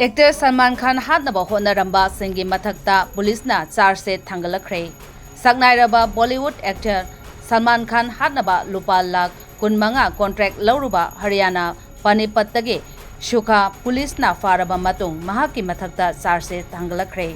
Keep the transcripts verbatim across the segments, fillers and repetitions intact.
Actor Salman Khan ꯍꯥꯠꯅꯕ ꯍꯣꯠꯅꯔꯝꯕꯁꯤꯡꯒꯤ ꯃꯊꯛꯇ ꯄꯨꯂꯤꯁꯅ charge ꯁꯤꯠ ꯊꯥꯡꯒꯠꯂꯛꯈ꯭ꯔꯦ꯫ ꯁꯛꯅꯥꯏꯔꯕ ꯕꯣꯂꯤꯋꯨꯗ ꯑꯦꯛꯇꯔ ꯁꯜꯃꯥꯟ ꯈꯥꯟ ꯍꯥꯠꯅꯕ ꯂꯨꯄꯥ ꯂꯥꯈ ꯀꯨꯟꯃꯉꯥ ꯀꯣꯟꯇ꯭ꯔꯦꯛ ꯂꯧꯔꯨꯕ ꯍꯔꯤꯌꯥꯅꯥ ꯄꯥꯅꯤꯄꯠꯇꯒꯤ ꯁꯨꯈꯥ ꯄꯨꯂꯤꯁꯅ ꯐꯥꯔꯕ ꯃꯇꯨꯡ ꯃꯍꯥꯛꯀꯤ ꯃꯊꯛꯇ ꯆꯥꯔꯖ ꯁꯤꯠ ꯊꯥꯡꯒꯠꯂꯛꯈ꯭ꯔꯦ꯫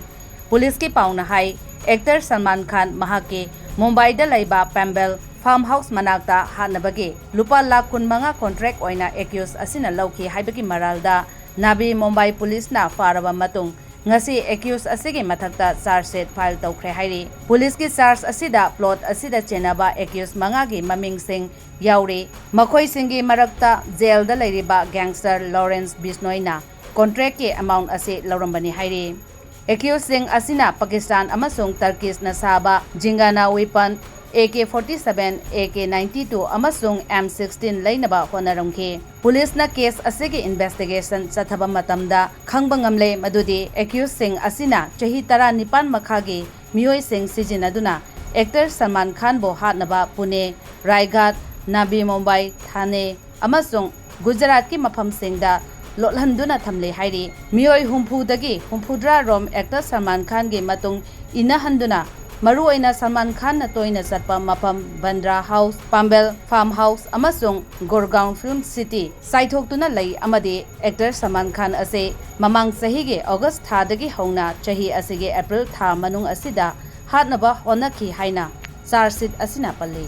ꯄꯨꯂꯤꯁꯀꯤ ꯄꯥꯎꯅ ꯍꯥꯏ, ꯑꯦꯛꯇꯔ ꯁꯜꯃꯥꯟ ꯈꯥꯟ ꯃꯍꯥꯛꯀꯤ ꯃꯨꯝꯕꯥꯏꯗ ꯂꯩꯕ ꯄꯦꯝꯕꯦꯜ ꯐꯥꯔꯝ ꯍꯥꯎꯁ ꯃꯅꯥꯛꯇ ꯍꯥꯠꯅꯕꯒꯤ ꯂꯨꯄꯥ ꯂꯥꯈ ꯀꯨꯟꯃꯉꯥ ꯀꯣꯟꯇ꯭ꯔꯦꯛ ꯑꯣꯏꯅ ꯑꯦꯀ꯭ꯌꯨꯁ ꯑꯁꯤꯅ ꯂꯧꯈꯤ ꯍꯥꯏꯕꯒꯤ ꯃꯔꯥꯜꯗ ꯅꯥꯚꯤ ꯃꯨꯝꯕꯥꯏ ꯄꯨꯂꯤꯁꯅ ꯐꯥꯔꯕ ꯃꯇꯨꯡ ꯉꯁꯤ ꯑꯦꯀ꯭ꯌꯨꯁ ꯑꯁꯤꯒꯤ ꯃꯊꯛꯇ ꯆꯥꯔꯖ ꯁꯤꯠ ꯐꯥꯏꯜ ꯇꯧꯈ꯭ꯔꯦ ꯍꯥꯏꯔꯤ꯫ ꯄꯨꯂꯤꯁꯀꯤ ꯆꯥꯔꯖ ꯑꯁꯤꯗ ꯄ꯭ꯂꯣꯠ ꯑꯁꯤꯗ ꯆꯦꯟꯅꯕ ꯑꯦꯀ꯭ꯌꯨꯁ ꯃꯉꯥꯒꯤ ꯃꯃꯤꯡꯁꯤꯡ ꯌꯥꯎꯔꯤ꯫ ꯃꯈꯣꯏꯁꯤꯡꯒꯤ ꯃꯔꯛꯇ ꯖꯦꯜꯗ ꯂꯩꯔꯤꯕ ꯒꯦꯡꯁꯇꯔ ꯂꯣꯔꯦꯟꯁ ꯕꯤꯁꯅꯣꯏꯅ ꯀꯣꯟꯇ꯭ꯔꯦꯛꯀꯤ ꯑꯦꯃꯥꯎꯟ ꯑꯁꯤ ꯂꯧꯔꯝꯕꯅꯤ ꯍꯥꯏꯔꯤ꯫ ꯑꯦꯀ꯭ꯌꯨꯁꯁꯤꯡ ꯑꯁꯤꯅ ꯄꯥꯀꯤꯁꯇꯥꯟ ꯑꯃꯁꯨꯡ ꯇꯔꯀꯤꯁꯅ ꯁꯥꯕ ꯖꯤꯡꯒꯥꯅꯥ weapon A K forty seven, A K ninety two ꯑꯃꯁꯨꯡ ꯑꯦꯝ ꯁꯤꯛꯁꯇꯤꯟ ꯂꯩꯅꯕ ꯍꯣꯠꯅꯔꯝꯈꯤ꯫ ꯄꯨꯂꯤꯁꯅ ꯀꯦꯁ ꯑꯁꯤꯒꯤ ꯏꯟꯚꯦꯁꯇꯤꯒꯦꯁꯟ ꯆꯠꯊꯕ ꯃꯇꯝꯗ ꯈꯪꯕ ꯉꯝꯂꯦ ꯃꯗꯨꯗꯤ ꯑꯦꯀ꯭ꯌꯨꯁꯁꯤꯡ ꯑꯁꯤꯅ ꯆꯍꯤ ꯇꯔꯥꯅꯤꯄꯥꯟ ꯃꯈꯥꯒꯤ ꯃꯤꯑꯣꯏꯁꯤꯡ ꯁꯤꯖꯤꯟꯅꯗꯨꯅ ꯑꯦꯛꯇꯔ ꯁꯜꯃꯥꯟ ꯈꯥꯟꯕꯨ ꯍꯥꯠꯅꯕ ꯄꯨꯅꯦ, ꯔꯥꯏꯒꯥꯠ, ꯅꯥꯚꯤ ꯃꯨꯝꯕꯥꯏ, ꯊꯥꯅꯦ ꯑꯃꯁꯨꯡ ꯒꯨꯖꯔꯥꯠꯀꯤ ꯃꯐꯝꯁꯤꯡꯗ ꯂꯣꯠꯍꯟꯗꯨꯅ ꯊꯝꯂꯤ ꯍꯥꯏꯔꯤ꯫ ꯃꯤꯑꯣꯏ ꯍꯨꯝꯐꯨꯗꯒꯤ ꯍꯨꯝꯐꯨꯇꯔꯥ ꯔꯣꯝ ꯑꯦꯛꯇꯔ ꯁꯜꯃꯥꯟ ꯈꯥꯟꯒꯤ ꯃꯇꯨꯡ ꯏꯟꯅꯍꯟꯗꯨꯅ ꯃꯔꯨꯑꯣꯏꯅ ꯁꯜꯃꯥꯟ ꯈꯥꯟꯅ ꯇꯣꯏꯅ ꯆꯠꯄ ꯃꯐꯝ ꯕꯟꯗ꯭ꯔꯥ ꯍꯥꯎꯁ, ꯄꯥꯝꯕꯦꯜ ꯐꯥꯔꯝ ꯍꯥꯎꯁ ꯑꯃꯁꯨꯡ ꯒꯨꯔꯒꯥꯎꯟ ꯐꯤꯜꯝ ꯁꯤꯇꯤ ꯆꯥꯏꯊꯣꯛꯇꯨꯅ ꯂꯩ ꯑꯃꯗꯤ ꯑꯦꯛꯇꯔ ꯁꯜꯃꯥꯟ ꯈꯥꯟ ꯑꯁꯤ ꯃꯃꯥꯡ ꯆꯍꯤꯒꯤ ꯑꯣꯒꯁ ꯊꯥꯗꯒꯤ ꯍꯧꯅ ꯆꯍꯤ ꯑꯁꯤꯒꯤ ꯑꯦꯄ꯭ꯔꯤꯜ ꯊꯥ ꯃꯅꯨꯡ ꯑꯁꯤꯗ ꯍꯥꯠꯅꯕ ꯍꯣꯠꯅꯈꯤ ꯍꯥꯏꯅ ꯆꯥꯔꯖ ꯁꯤꯠ ꯑꯁꯤꯅ ꯄꯜꯂꯤ꯫